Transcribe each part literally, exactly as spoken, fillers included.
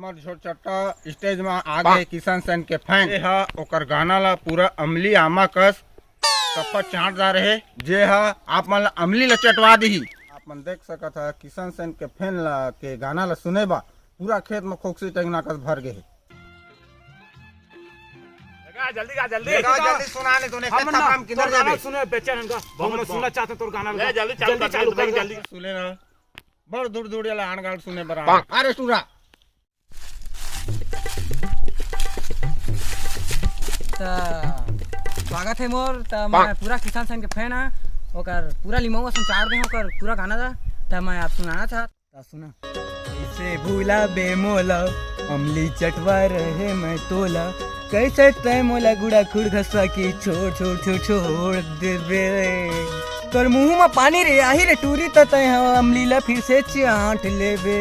हमर छोट चट्टा stage म आ गे किशन सेन के fan। ये ह ओकर गाना ला पूरा अमली आमा कस सफा चाट जा रहे, जे ह आप मन ला अमली ला चटवा दिही। आप मन देख सकत ह किशन सेन के fan ला के गाना ला सुने बा पूरा खेत म खोकसी टेंगना कस भर गे हे। गा, जल्दी गा, जल्दी। गा, जल्दी सुना नहीं तूने, हम कितना ना, काम किधर तोर गाना जाबे? सुने बेचैन हन गा। बहुत, ले, बहुत। जल्दी चाहते तोर गाना ले, लगा। जल्दी चालू जल्दी कर, चालू कर, जल्दी, जल्दी। जल्दी। सुने ना, बड़ दूर दूर वाला आन गाल सुने बर आ। अरे टूरा। त स्वागत है मोर, त मैं पूरा किसान संघ के fan हा, ओकर पूरा लिमउआ संचार दे, ओकर पूरा गाना ला, त मैं आप सुनाना चाहत। त सुना। कैसे भूला बे मोला, अमली चटवा रहे मैं तोला, कैसे तै मोला गुड़ा खुड़ घसवा के छोड़ छोड़ छोड़ छोड़ देबे। तोर मुंह म पानी रे आही रे टूरी, त तै ह अमली ला फिर से चाट लेबे।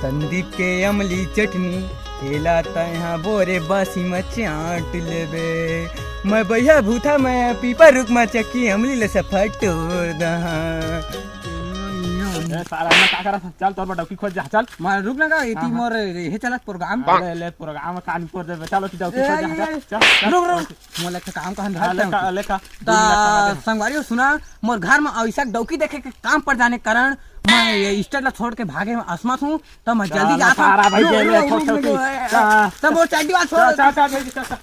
संदीप के अमली चटनी, एला तै ह बोरे बासी म चाट लेबे। मैं बइहा भूथा, मैं पीपर रुख म चक्की अमली ला सफा टोर दहा। ए, साला, मैं का करत हँव? चल, तोर बर डौकी खोज जा, चल। मार, रुक ना का, एती हाँ, हाँ। मोर, ये चलत program। हाँ, ले, ले, program का नहीं कर देबे। चलो, डौकी ए, खोज जा, ए, चल, ए, चल, चल। रुक, रुक। मोला एक काम कहन हाँ, रहत लेखा, हूँ। लेखा। ता दूध लेखा दे। संगवारी हो, सुना, मोर घर में ऐसा डौकी देखे के काम पड़ जाने के कारण मैं ये stage ला छोड़ के भागे में असमत हूँ, तो मैं जल्दी साला, जात हूँ। सारा भाई रुक, जेल में रुक, छोड़, रुक, छोड़, रुक, छोड़। ए, हाँ। तब वो चड्डी वाला छोड़। चल, चल, चल, चल, चल।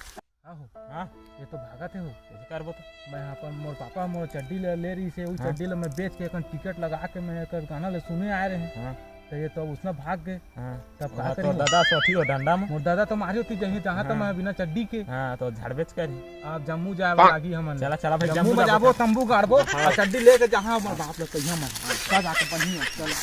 हाँ हो। हाँ? ये तो भागत है हो। कैसे करबो तो? मैं अपन मोर पापा मोर चड्डी ले, ले रही से, वही हाँ। चड्डी ले मैं बेच के एक टिकट लगा के मैं एक गाना ले सुने आए रहे। हाँ। तो ये तो उसने भाग गए। हाँ। तब का हाँ, करी तो हो? दादा सोटी हो डंडा में। मोर दादा तो मारी होती जहीं जहाँ तो हाँ। मैं बिना चड्डी के। हाँ, तो झाड़ बेच कर। आप जम्मू जाए वाला आगी हमन। चला, चला भाई, जम्मू जम्मू में जाबो जाबो, तो। तंबू गाड़बो, हाँ। और चड्डी लेके जहाँ हमर बाप लोग कहिया मन। का जाके बनिया, चला।